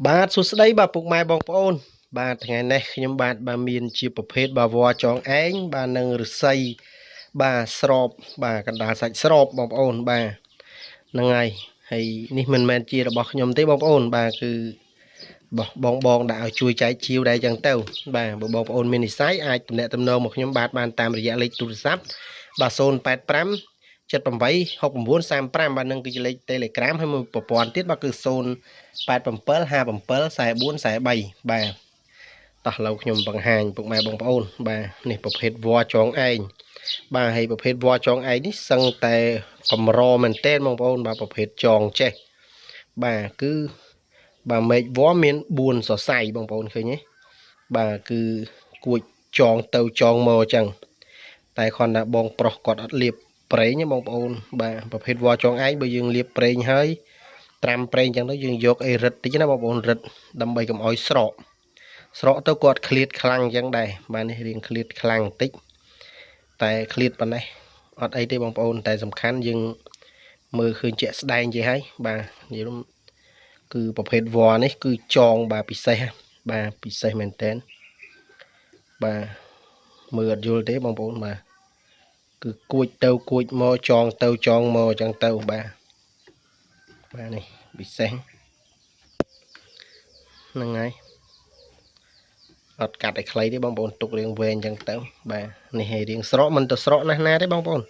បាទសួស្តីបាទពុកម៉ែបងប្អូន បាទថ្ងៃនេះខ្ញុំបាទបាទមានជាប្រភេទបាទវល្លិចងឯងបាទនិងឫស្សីបាទស្របបាទកណ្ដាលសាច់ស្របបងប្អូនបាទហ្នឹងហើយហើយនេះមិនមែនជារបស់ខ្ញុំទេបងប្អូនបាទគឺរបស់បងបងដាក់ឲ្យជួយចែកជាវដែរចឹងទៅបាទបើបងប្អូនមាននិស្ស័យអាចទំនាក់ទំនងមកខ្ញុំបាទបានតាមរយៈលេខទូរស័ព្ទបាទ085 78 69 35បាទនឹងគឺជាលេខ Telegram ហើយមួយប្រព័ន្ធទៀតបាទគឺ087 57 44 43បាទតោះឥឡូវខ្ញុំបង្ហាញពុកម៉ែបងប្អូនបាទនេះប្រភេទវល្លិចងឯងបាទហើយប្រភេទវល្លិចងឯងនេះសឹងតែកម្រមែនទែនបងប្អូនបាទប្រភេទចងចេះបាទគឺបាទមែកវល្លិមាន4សរសៃបងប្អូនឃើញទេបាទគឺគួចចងទៅចងមកអញ្ចឹងតែគ្រាន់តែបងប្រុសគាត់អត់លាបប្រេងបងប្អូនបាទប្រភេទវល្លិចងឯងបើយើងលាបប្រេងហើយត្រាំប្រេងអញ្ចឹងទៅយើងយកអីរឹតតិចណាបងប្អូនរឹតដើម្បីកុំឲ្យស្រកស្រកទៅគាត់ឃ្លាតខ្លាំងអញ្ចឹងដែរបាទនេះរៀងឃ្លាតខ្លាំងបន្តិចតែឃ្លាតប៉ុណ្ណេះអត់អីទេបងប្អូនតែសំខាន់យើងមើលឃើញជាក់ស្ដែងជាហើយបាទនិយាយរួមគឺប្រភេទវល្លិនេះគឺចងបាទពិសេសបាទពិសេសមែនតើបាទមើលអត់យល់ទេបងប្អូនបាទគឺគួចទៅគួចមកចងទៅចងមកអញ្ចឹងទៅបាទបាទនេះពិសេសហ្នឹងហើយអត់កាត់ឲ្យខ្លីទេបងប្អូនទុករៀងវែងអញ្ចឹងទៅបាទនេះឲ្យរៀងស្រកមិនទៅស្រកណាស់ណាទេបងប្អូន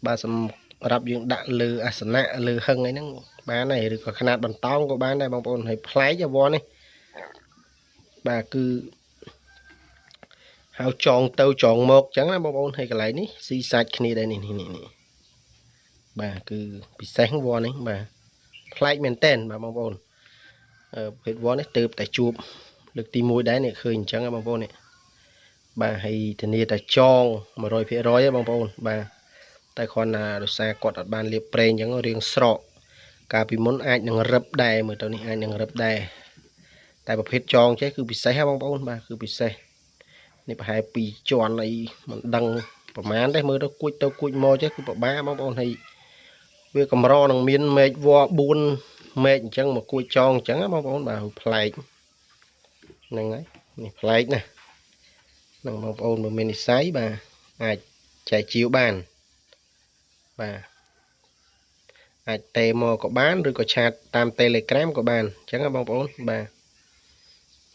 បាទសម្រាប់យើងដាក់លើអាសនៈលើហឹងអីហ្នឹងបានហើយឬក៏ຂະຫນាតបន្តោងក៏បានដែរបងប្អូនហើយប្លែកវល្លិនេះបាទគឺហៅចងទៅចងមកអញ្ចឹងណាបងប្អូនហើយកន្លែងនេះស៊ីសាច់គ្នាដែរនេះនេះនេះបាទគឺពិសេសវល្លិនេះបាទប្លែកមែនតែនបាទបងប្អូនប្រភេទវល្លិនេះទៅតែជួបលើកទី1ដែរនេះឃើញអញ្ចឹងបងប្អូននេះបាទហើយធានាតែចង 100% ហ៎បងប្អូនបាទតែគ្រាន់តែដោយសារគាត់អត់បានលាបប្រេងអញ្ចឹងរៀងស្រកកាលពីមុនអាចនឹងរឹបដែរមើលទៅនេះអាចនឹងរឹបដែរតែប្រភេទចងចេះគឺពិសេសហ៎បងប្អូនបាទគឺពិសេសនេះប្រហែល2ជាន់អីមិនដឹងប្រហែលទេមើលទៅគួចទៅគួចមកចេះគឺពិបាកបងប្អូនហើយវាកម្រនឹងមានមែកវល្លិ4មែកអញ្ចឹងមកគួចចងអញ្ចឹងបងប្អូនបាទប្លែកហ្នឹងហើយនេះប្លែកណាស់នឹងបងប្អូនបើមាននិស្ស័យបាទអាចចែកជាវបានបាទអាចតេមកក៏បានឬក៏ឆាតតាម Telegram ក៏បានអញ្ចឹងបងប្អូនបាទ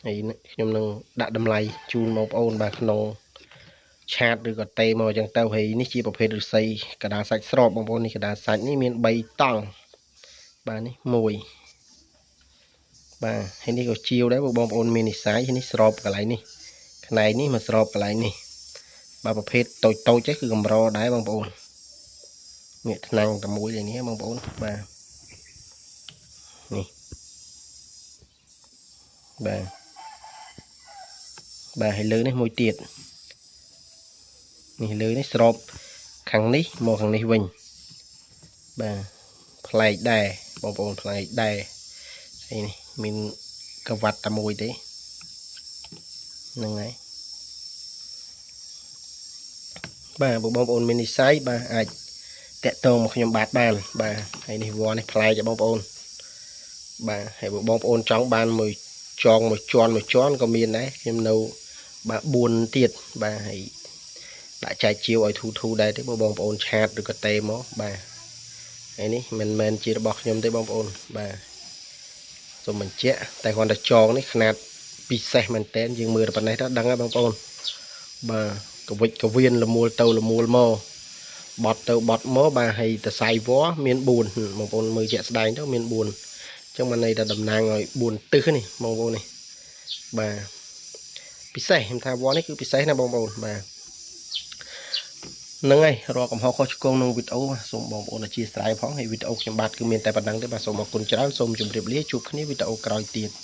ហើយខ្ញុំនឹងដាក់តម្លៃជូនបងប្អូនបាទក្នុងឆាតឬក៏តេមកអញ្ចឹងទៅហើយនេះជាប្រភេទឫស្សីកដាសាច់ស្របបងប្អូននេះកដាសាច់នេះមាន3តង់បាទនេះ1បាទហើយនេះក៏ជាវដែរបងប្អូនមាននិស្ស័យហើយនេះស្របកន្លែងនេះផ្នែកនេះមកស្របកន្លែងនេះបាទប្រភេទតូចតូចចេះគឺកម្រដែរបងប្អូននេះថ្នាំងតែមួយនេះបងប្អូនបាទនេះបាទបាទហើយលើនេះមួយទៀតនេះលើនេះស្របខាងនេះមកខាងនេះវិញបាទប្លែកដែរបងប្អូនប្លែកដែរហើយនេះមានកវ៉ាត់តែមួយទេហ្នឹងហើយបាទបងប្អូនមាននិស្ស័យបាទអាចតាក់ទងមកខ្ញុំបាទបានបាទហើយនេះវល្លិនេះប្លែកបងប្អូនបាទហើយបងប្អូនចង់បានមួយចងមួយជាន់មួយជាន់ក៏មានដែរខ្ញុំនៅបាទ4ទៀតបាទហើយដាក់ចែកជាវឲ្យធូធូដែរទេបងប្អូនឆាតឬក៏តេមកបាទហើយនេះមិនមែនជារបស់ខ្ញុំទេបងប្អូនបាទសូមបញ្ជាក់តែគ្រាន់តែចងនេះຂະຫນាតពិសេសមែនតើយើងមើលប៉ុណ្ណេះទៅដឹងហើយបងប្អូនបាទកវិចកវៀនលមូលទៅលមូលមកបត់ទៅបត់មកបាទហើយតសៃវល្លិមាន4បងប្អូនមើលជាក់ស្ដែងទៅមាន4អញ្ចឹងបានន័យថាតំណាងឲ្យ4ទិសនេះបងប្អូននេះបាទពិសេសខ្ញុំថាវល្លិនេះគឺពិសេសណាបងប្អូនបាទហ្នឹងហើយរាល់កំហុសខុសឆ្គងក្នុងវីដេអូសូមបងប្អូនអធ្យាស្រ័យផងហើយវីដេអូខ្ញុំបាទគឺមានតែប៉ុណ្្នឹងទេបាទសូមអរគុណច្រើនសូមជម្រាបលាជួបគ្នាវីដេអូក្រោយទៀត។